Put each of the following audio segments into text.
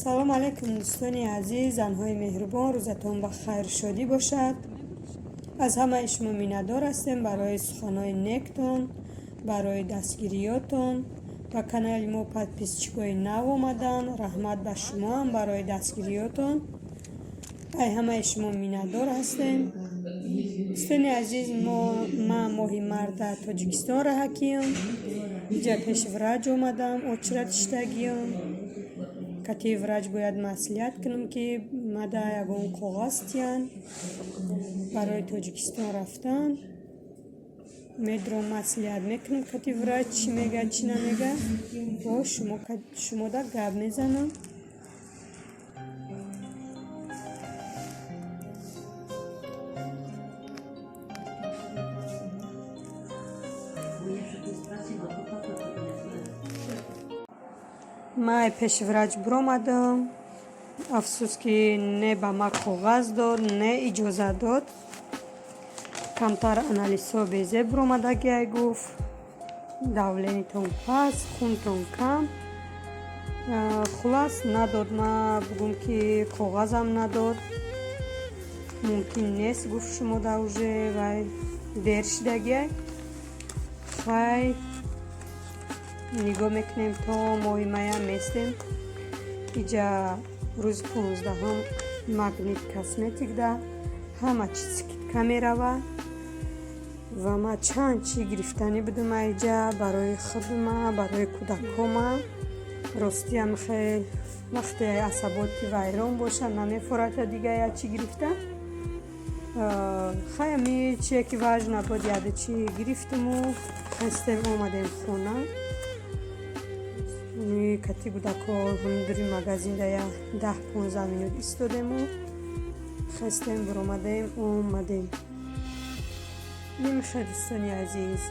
Салом алейкум, дӯстони азиз, занҳои меҳрубон, рӯзатон ба хайру шодӣ бошад. Аз ҳамаи шумо миннатдор ҳастем барои суханҳои нектон, барои дастгириётон. Ба канали мо подписчикои нав омаданд. Раҳмат ба шумоам барои дастгириётон. Ай ҳамаи шумо миннатдор ҳастем. Дӯстони азиз, ман моҳи март дар Тоҷикистон раҳакиям. Иҷа пеши врач омадам, очередь иштагиям. Кати врач бояд маслиҳат кунам, ки мада ягон коғаз тиянд барои Тоҷикистон рафтан. Медром, маслиҳат мекунам кати врач, чӣ мега, чӣ намега. Бо шумода гап мезанам. Ман пеши врач биромадам. Афсӯс, ки не ба ман коғаз дод, не иҷозат дод. Камтар анализҳо безеб биромадагиай, гуфт, давлениятон паст, хунтон кам. Хулас, надод, ма бугум, ки коғазам надод. Мумкин нест, гуфт, шумода уже вай дер шидагиай. Хай, нигоҳ мекунем, то моҳи мая местем. Иҷа рӯзи 15-ум Магнит Косметикда ҳама чиз скидка мерава ва ман чанд чӣ гирифтанӣ будам аиҷа барои худма, барои кӯдакҳома. Ростиам, хел вақте асаботи вайрон боша, намефората дига як чӣ гирифта. Хай, ами чие ки важно буд, яде чӣ гирифтиму хестем, омадем хона. Кати кӯдакҳо дури магазинда я 10-15 минут истодему хестем, биромадем, омадем. Немеша, дӯстони азиз,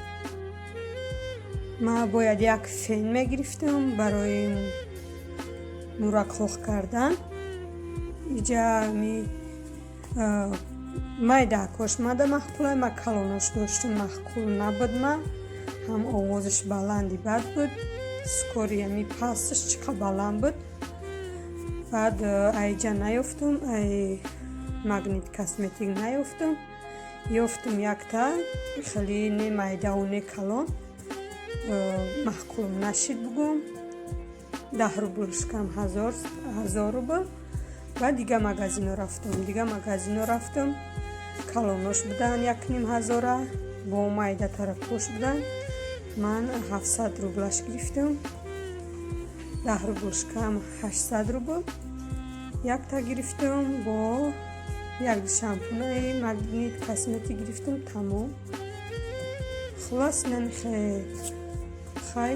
ман бояд як фен мегирифтам барои муракхоҳ кардан. Иҷа ми майдаакош мада маъқулай, ма калонош доштум, маъқул набуд. Ма ҳам овозаш баланди бад буд, скорый ами пасташ чӣ қадр баланд буд. Баъд айҷа наёфтум, ай Магнит Косметик наёфтум. Ёфтум якта, хеле не майдаву не калон, маъқулам нашид, бугум, 10 рублш кам, 1000 рубл. Баъд дига магазино рафтум, дига магазино рафтум, калонош буданд якним ҳазора, бо майдатаракош буданд. Ман 700 рублаш гирифтам, 10 рублш кам, 800 рубл. Якта гирифтам, бо як шампунаи Магнит Косметик гирифтам, тамом. Хулос, намехе. Хай,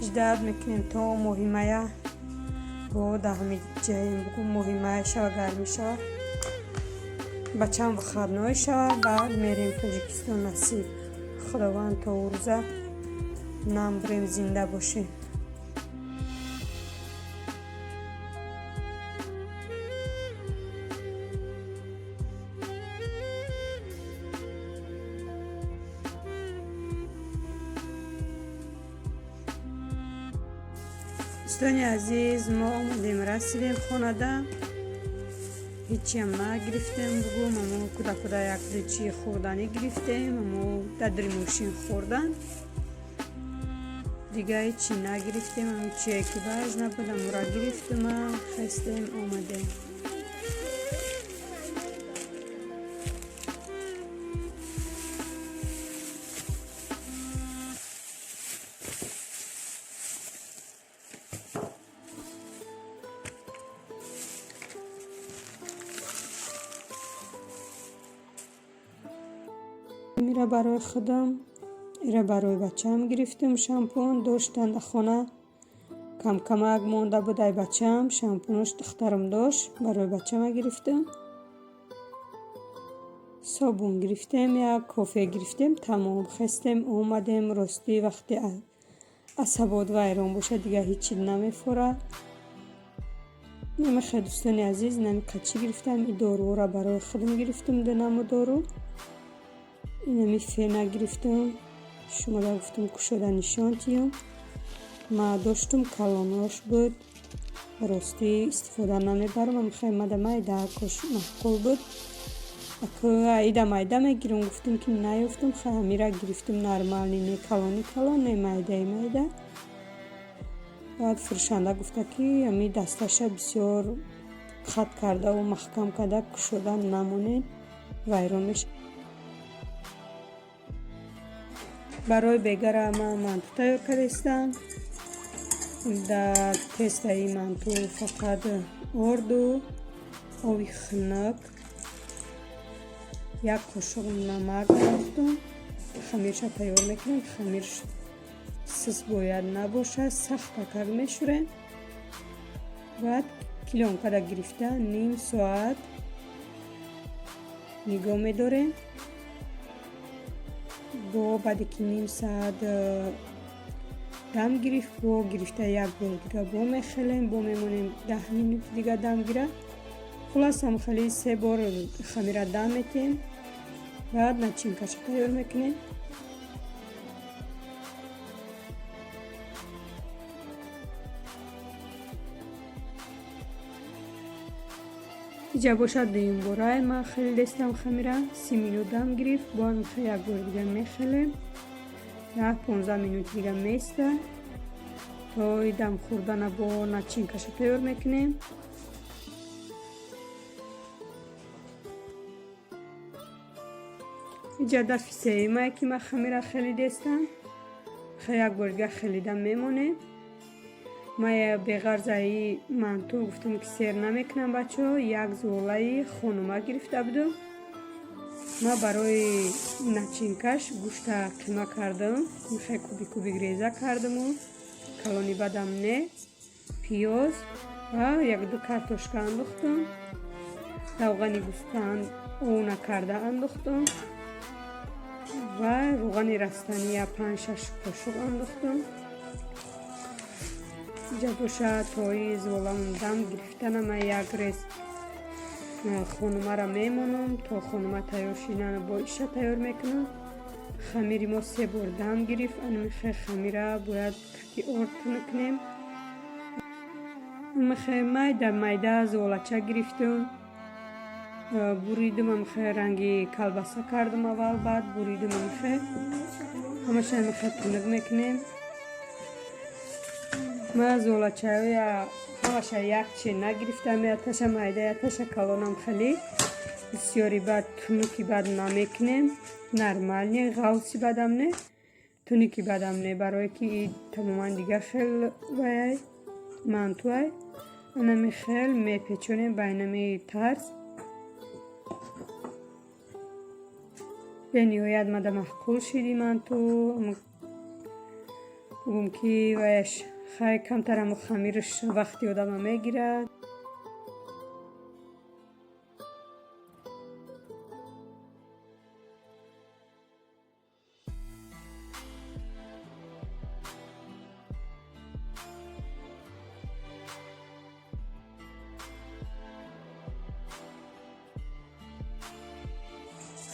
ждать мекунем то моҳи мая. Бо даҳами ҷаем, бугум, моҳи мая шава, гармӣ шава, бачам выходной шава, баъд мерем Тоҷикистон, насиб Худованд, то рӯза намбурем, зинда бошем. Дӯстони азиз, мо омадем, расидем хонада. Ҳечиам нагирифтем, бугум, амо кӯдакуда якду чи хӯрданӣ гирифтем, амо дар мошин хӯрдан. Дига ҳечи нагирифтем. Ами чие ки важно буд, амора гирифтема, хестем, омадем. Ира барои худам, ира барои бачаам гирифтем. Шампун доштан дар хона, камкамак монда буд ай бачаам шампунош, духтарам дошт, барои бачама гирифтем. Собун гирифтем, як кофе гирифтем, тамом, хестем, омадем. Ростӣ, вақте асабот вайрон бошад, дигар ҳеҷ чиз намефорад. Намехе, дӯстони азиз, нами қачӣ гирифтам. И доруҳоро барои худам гирифтам, ду дору. Инами фена гирифтам, шумода гуфтам, кушода нишон тиём. Ма доштум, калонош буд. Ростӣ истифода намебарам, амихел мада майда кош маъқул буд. Аида майда мегирам, гуфтам ки наёфтам, хай ҳамира гирифтам, нормальный, не калони калон, не майдаи майда. Баъд фурӯшанда гуфта, ки ҳами дасташа бисёр хат кардаву маҳкам карда кушода намонед, вайрон мешавад. Барои бегара ман манту тайёр кардастам. Дар тестаи манту фақат орду, оби хунук, як қошуқ намак андохтум. Хамирша тайёр мекунем. Хамир сис бояд набошад, сахтакак мешӯрем. Баъд плёнкада гирифта ним соат нигоҳ медорем. Бо баъде ки ним соат дам гирифт, бо гирифта як бор дига бо мехелем, бо мемонем 10 минути дига дам гирад. Хулас, ҳамхели се бор хамира дам метиҳем. Баъд начинкаша тайёр мекунем. Иҷа бошад, дуюмборае ман хелидестам хамира, 30 минут дам гирифт, бо ҳамихел як бори дига мехелем, 10-15 минути дига места. То и дам хӯрдана бо начинкаша тайёр мекунем. Иҷа дафи сеюмае, ки ман хамира хелидестам, як бори дига хелида мемонем. Ман беғарзаи манту гуфтам, ки сер намекунам, бачаҳо. Як зуолаи хонума гирифта будам. Ман барои начинкаш гӯшта қима кардам, михе кубик кубик реза кардаму калони бадам не, пиёз ва якду картошка андохтам, равғани гӯспанд овна карда андохтам ва рӯғани растания панҷ-шаш қошуқ андохтам. Иҷа бошад, тои зуоламон дам гирифтана ман як рез хонумаро мемонам, то хонума тайёр шидана бо иша тайёр мекунам. Хамири мо се бор дам гирифт. Анамихе хамира бояд кати орд тунук кунем. Михе майда майда зуолача гирифтум, буридум, амихе ранги колбаса кардум аввал, баъд буридум, амихе ҳамаша амихе тунук мекунем. Ман зуолачаҳоя ҳамаша якче нагирифтам, яташа майда, яташа калонам. Хеле бисёри баъд тунуки бад намекунем, нормальный, ғавси бадам не, тунуки бадам не, барое ки тамоман дига хел ваяй мантуай. Анами хел мепечонем ба инами тарз. Бениҳоят мада маъқул шиди манту. Бугум, ки ваяш хай камтараму хамираш вақти одама мегирад.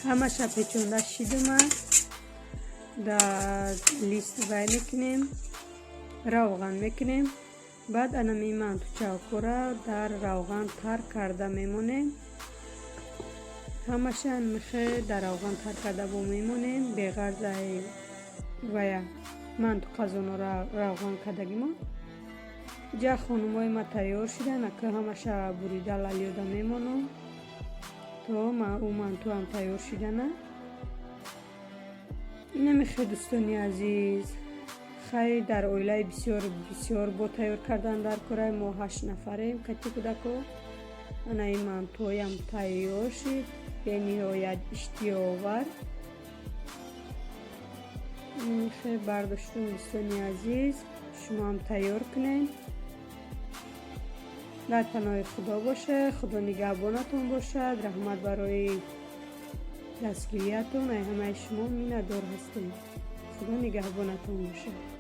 Ҳамаша печонда шидума, дар лист вай мекунем, равған мекунем. Баъд анами мантучавкора дар равған тар карда мемонем. Ҳамаша михе дар равған тар карда бо мемонем, беғарзаи вая манту қазонора равған кардагимон. Иҷа хонумои ма тайёр шидан, ака ҳамаша бурида лалиёда мемонам, то ӯ мантуам тайёр шидана. Инамихе, дӯстони азиз, хай дар оилаи бисёр бисёр бо тайёр кардан дар кораи мо ҳашт нафарем кати кӯдако. Ана ин мантуоям тайёр шид, бениҳоят иштиҳоовар. Хе бардоштум, дӯстони азиз, шумоам тайёр кунед. Дар паноҳи Худо бошед, Худо нигаҳбонатон бошад. Раҳмат барои дастгириятон, ай ҳамаи шумо миннатдор ҳастем. Худо нигаҳбонатон бошад.